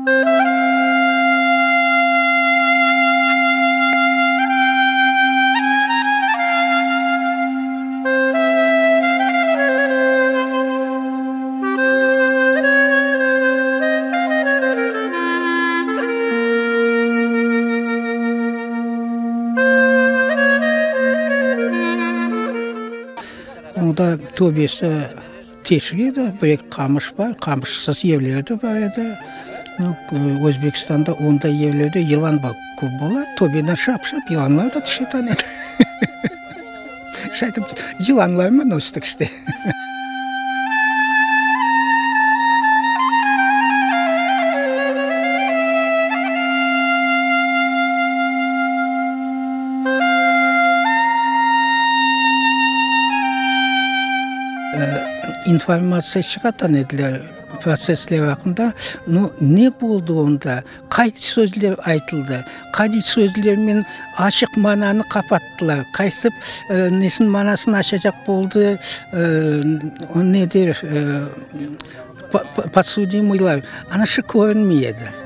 Onda töbesi teşik edi, bir eki qamış bar, qamışsız evler de bar edi. Özbekistanda onday evlerde yılan köp bola, töbeden şap-şap yılanlar da tüşetan edi. Şay etip, yılanlarman östik işte. İnformatsiya çıqartan ediler protsessler aqqında, no, ne boldı onda, qaysı sözler aytıldı, qaysı sözlermen açıq mananı qapattılar, qaysı nesiniñ manasını açacaq boldı, ne der, podsudimıylar, ana şu körünmey edi.